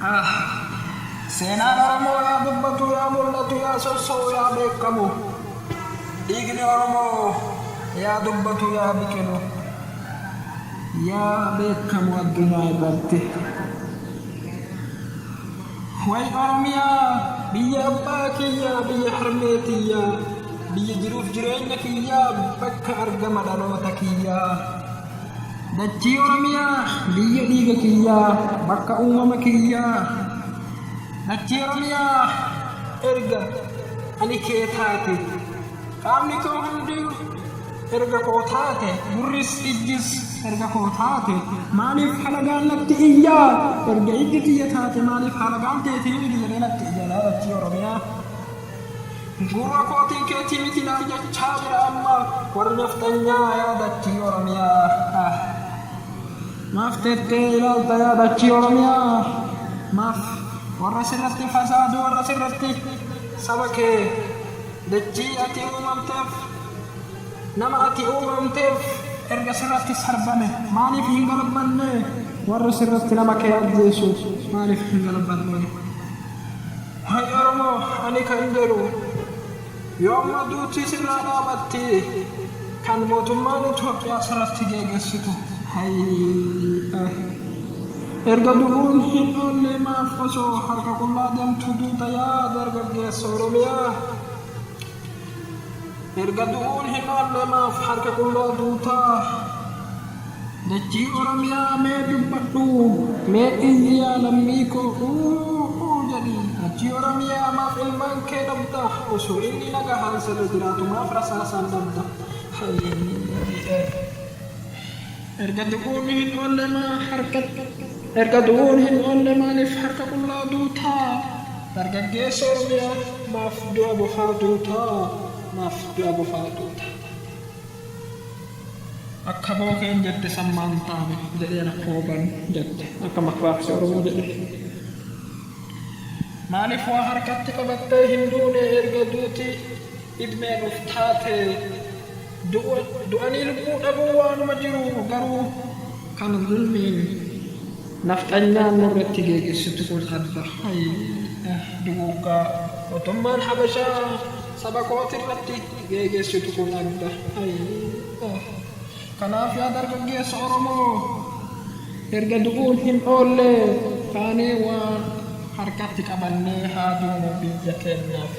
Ah, Seenaan Oromoo yaa dubbatu, yaa mul'atu, yaa sosso'u, yaa beekamu. Dhiigni Oromoo yaa dubbatu, yaa biqilu, yaa beekamu addunyaa irratti. Way Oromiyaa, biyya abbaa kiyyaa, biyya harmee tiyyaa, biyya jiruuf jireenya kiyyaa, bakka argama dhaloota kiyyaa. Dachii Oromiyaa, biyya dhiiga kiyyaa, bakka uumama kiyyaa. Dachii Oromiyaa, erga ani kee taate, qaamni koo hundi erga koo taate, gurris ijjis erga koo taate, maaliif halagaan natti iyyaa? Erga ijji tiyya taate, maaliif halagaan teetii miti jedhee natti iyya laa dachii Oromiyaa? Gurra kootiin keetii miti naan jechaa jira amma warri nafxanyaa, yaa dachii Oromiyaa. Ah. Maaf teettee ilaalta, yaa dachii Oromiyaa? Maaf warra sirratti fasaadu, warra sirratti saba kee, dachii ati uumamteef, nama ati uumamteef erga sirratti sarbame maaliif hin galabbanne? Warra sirratti nama kee ajjeesu maaliif hin galabbanne? Hay Oromoo, ani kan jedhu, yoomma duutii sirraa dhaabatti kan mootummaan Itoophiyaa sirratti geegessitu? Hay erga du'uun hin oolle maaf osoo harka qullaa deemtu duuta, yaa dargaggeessa Oromiyaa? Erga du'uun hin oolle maaf harka qullaa duutaa? Dachii Oromiyaa, mee dubbadhu, mee iyyi, yaa lammii koo uu jedhi. Dachii Oromiyaa, maaf ilmaan kee dhabda? Osoo inni nagahaan sirra jiraatu maaf rasaasaan dhabda? Erga du'uun hin oolle maa harka Erga du'uun hin oolle maaliif harka qullaa duutaa? Dargaggeessa Oromiyaa, maaf du'a bofaa duutaa? Maaf du'a bofaa duutaa? Akka bookeen jette sammaan taane jedheen hooban jette, akka makmaaksi Oromoo jedhe. Maaliif waa harkatti qabattee hin duune erga duuti idmee nuuf taate? Du'anii lubbuu dhabuu waanuma jiru, garuu kan zulmiin nafxanyaan nurratti geegessitu kun adda. Duguuggaa mootummaan Habashaa saba kootirratti geegessitu kun adda. Kanaaf yaa dargaggeessa Oromoo, erga du'uun hin oolle kaanee waan harkatti qabannee haa duunu biyya keenyaaf.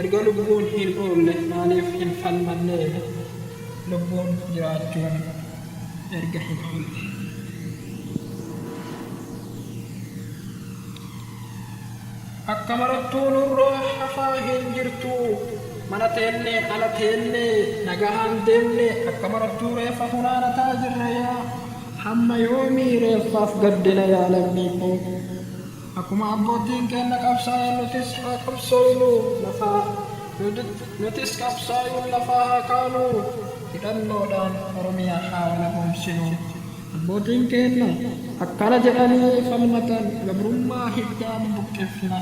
Erga lubbuun hin oolle maaliif hin falmanne? Lubbuun jiraachuun erga hin oolle. Akka marattuu nurraa hafaa hin jirtu. Mana teennee, ala teennee, nagahaan deemne, akka marattuu reeffa funaanataa jirra yaa. Hamma yoomii reeffaaf gaddina, yaa lammii koo? Akkuma abbootiin keenna qabsaayan nutis haa qabsooynu, lafaa nutis qabsaayuun lafaa haa kaanu, hidhannoodhaan Oromiyaa haa walaboomsinu. Abbootiin keenna akkana jedhanii falmatan: gabrummaa hiddaan buqqifna,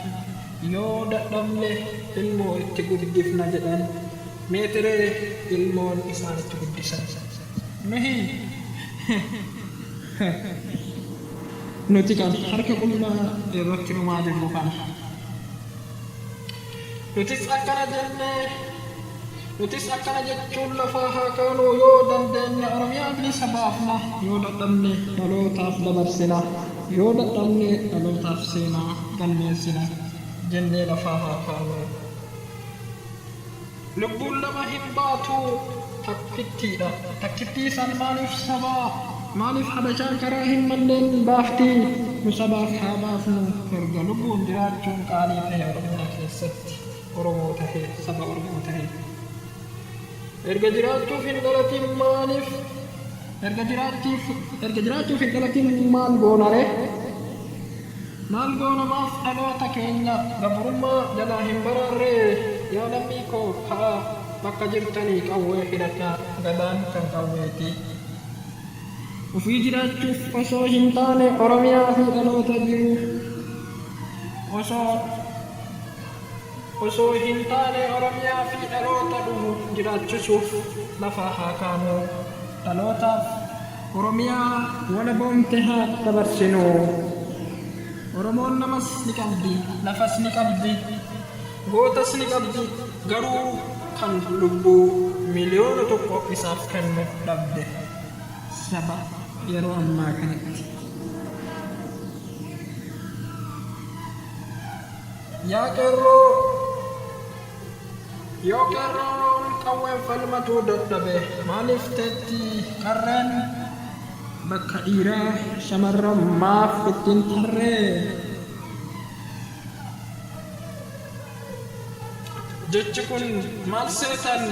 yoo dadhabne ilmoo itti guddifna jedhan. Meetiree ilmoon isaan itti guddisan? Nuhi Nuti kan harka qullaa irratti dhumaa jirru kana. Nutis akkana jennee, nutis akkana jechuun lafaa haa kaanu: yoo dandeenye Oromiyaa bilisa baafna, yoo dadhabne dhalootaaf dabarsina, yoo dadhabne dhalootaaf seenaa galmeessina jennee lafaa haa kaanu. Lubbuun lama hin baatu, takkittiidha. Takkittii san maaliif sabaa, maaliif Habashaan karaa hin malleen baafti? Nu sabaaf haa baafnu. Erga lubbuun jiraachuun qaalii tahe Oromiyaa keessatti, Oromoo tahee, saba Oromoo tahee. Erga jiraachuuf hin dhalatin maaliif, erga jiraachuuf hin dhalatin maal goona ree? Maal goona, maaf dhaloota keenya gabrummaa jalaa hin baraarree? Yaa lammii koo, ka'aa, bakka jirtanii qawwee hidhadhaa, Gadaan kan qawweeti. Ufii jiraachuuf osoo hin taane Oromiyaa fi dhaloota jiru osoo hin taane Oromiyaa fi dhaloota dhufu jiraachisuuf lafaa haa kaanu. Dhalootaaf Oromiyaa walaboomte haa dabarsinu. Oromoon namas ni qabdi, lafas ni qabdi, gootas ni qabdi, garuu kan lubbuu 1,000,000 isaaf kennu dhabde saba yeroo ammaa kanatti. Yaa qeerroo! Yoo qeerroon qawween falmatuu dadhabe maaliif teetti qarreen? Bakka dhiiraa shamarran maaf itti hin tarree? Jechi kun maal seetan?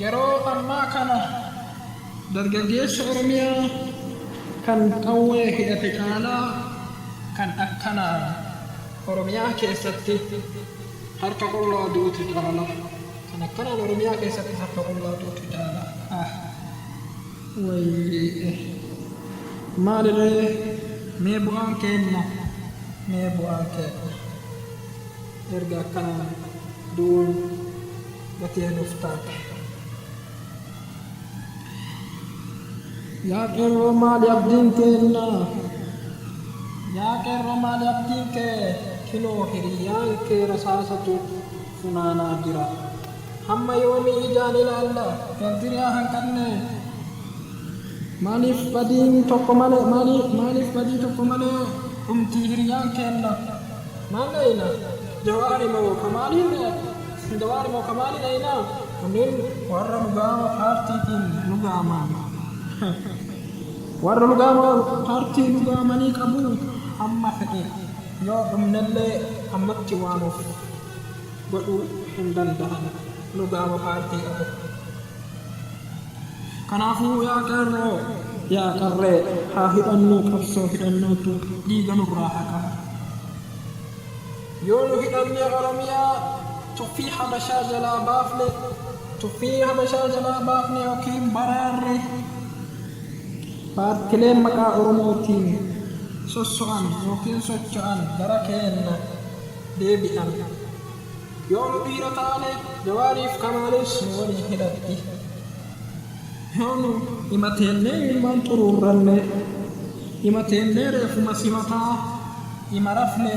Yeroo ammaa kana dargaggeessa Oromiyaa kan qawwee hidhate caalaa kan akkanaan Oromiyaa keessatti harka qullaa du'utu caala. Kan akkanaan Oromiyaa keessatti harka qullaa du'utu caala. Ah! Wayii! Maali ree? Mee bu'aan keenna? Mee bu'aan keenna? Erga akkanaan du'uun gatii nuuf taate. Yaa qeerroo maali abdiin keenna? Yaa qeerroo maali abdiin kee? Kinoo hiriyyaan kee rasaasatu funaanaa jira. Hamma yoomii ijaan ilaalla? Eerdiriyaa hanqanne. Maaliif badiin tokko malee maaliif badii tokko malee dhumtii hiriyyaan keenna? Maal dhayna? Jawaari moo Kamaaliin Jawaari moo Kamaaliin dhayna? Kunneen warra lugaama paartiitiin lugaaman. Warra lugaama paartii lugaamanii qabu hamma fedhe yoo dhumnellee ammatti waa nuuf godhuu hin dandahan lugaama paartii qabu. Kanaafuu yaa qeerroo, yaa qarree haa hidhannuu qabsoo hidhannootu dhiiga nurraa haqa. Yoo nu hidhanne Oromiyaa tuffii Habashaa jalaa baafne, tuffii Habashaa jalaa baafne ykn baraarre, paartileen maqaa Oromootiin sosso'an ykn socho'an gara keenna deebi'an. Yoo nu dhiira taane Jawaariif Kamaalis nu waliin hidhatti. Yoo nu ima teennee imimmaan xuruurranne, ima teennee reefuma simataa, ima rafne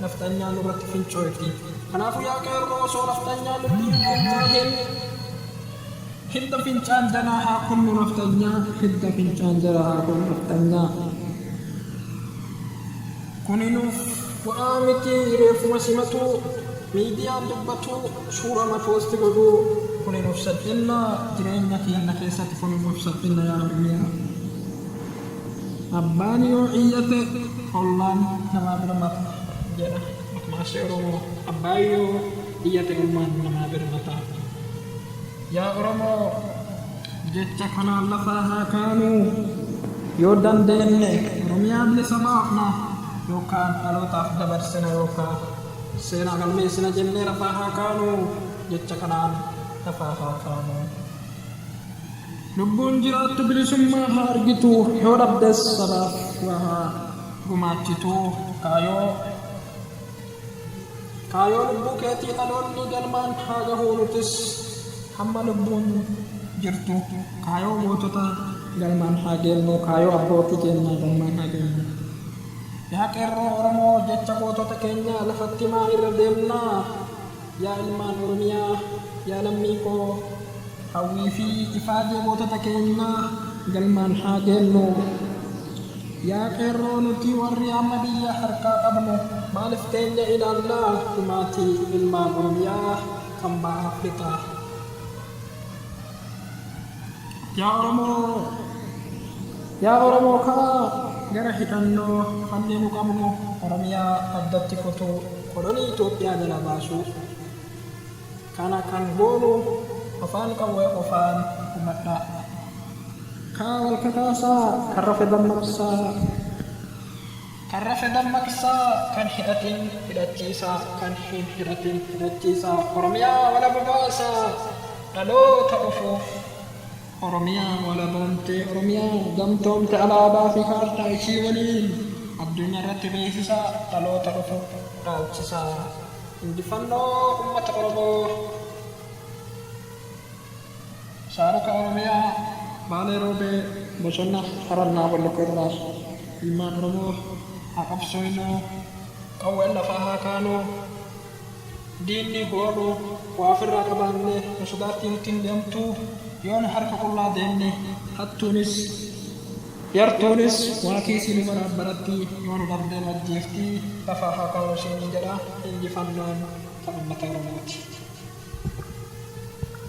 nafxanyaan nurratti fincooyti. Kanaafuu yaa qeerroo osoo nafxanyaan nutti hin fincaahin hidda fincaan jalaa haa kunnu nafxanyaa, hidda fincaan jalaa haa kunnu nafxanyaa. Kuni nuuf bu'aa miti reefuma simatuu, miidiyaan dubbatuu, suurama post godhuu kuni nuuf salphinna jireenya keenna keessatti kuni nuuf salphinna yaa Oromiyaa. Abbaan yoo iyyate ollaan namaa birmata jedha makmaassi Oromoo. Abbaan yoo iyyate olmaan namaa birmata. Yaa Oromoo jecha kanaan lafaa haa kaanu. Yoo dandeenne Oromiyaa bilisa baafna yookaan dhalootaaf dabarsina yookaan seenaa galmeessina jennee lafaa haa kaanu. Jecha kanaan lafaa haa kaanu. Lubbuun jiraattu bilisummaa haa argitu, yoo dhabdes sabaaf waa haa gumaachitu. Kaayoo Kaayoo lubbuu keetii dhaloonni galmaan haa gahuu nutis hamma lubbuun jirtu kaayoo gootota galmaan haa geennu kaayoo abbootii keenyaa galmaan haa geennu. Yaa qeerroo Oromoo jecha gootota keenyaa lafatti maa irra deemnaa? Yaa ilmaan Oromiyaa, yaa lammii koo hawwii fi ifaajee gootota keenyaa galmaan haa geennu. Yaa qeerroo nuti warri amma biyya harkaa qabnu maalif teenya ilaalla dhumaatii ilmaan Oromiyaa kan bahaaf lixaa. Yaa Oromoo Yaa Oromoo ka'aa gara hidhannoo falli nu qabnu Oromiyaa addatti kutuu kolonii Itoophiyaa jala baasuu. Kana kan goonu afaan qawwee qofaan hubadhaa. Ka'aa wal kakaasaa kan rafe dammaqsaa. Kan rafe dammaqsaa kan hidhatin hidhachiisaa kan hin hidhatin hidhachiisaa Oromiyaa walaba baasaa dhaloota dhufuuf. Oromiyaa walaboomte Oromiyaa gamtoomte alaabaa fi kaartaa ishii waliin addunyaa irratti beeksisaa dhaloota dhufu dhaalchisaa. Injifannoo Ummata Oromoo! Shaaruka Oromiyaa Baalee Roobee Bosona Harannaa Bulluq irraa. Ilmaan Oromoo haa qabsooynuu, qawween lafaa haa kaanuu, diinni goonu waa ofirraa qabaanne nu sodaattii nutti hin deemtuu, yoo nu harka qullaa deemne hattuunis yartuunis waa kiisii nu baraabbaratti, yoo nu dhabde nu ajjeeftii, lafaa haa kaanu isiniin jedha, injifannoon kan ummata Oromooti.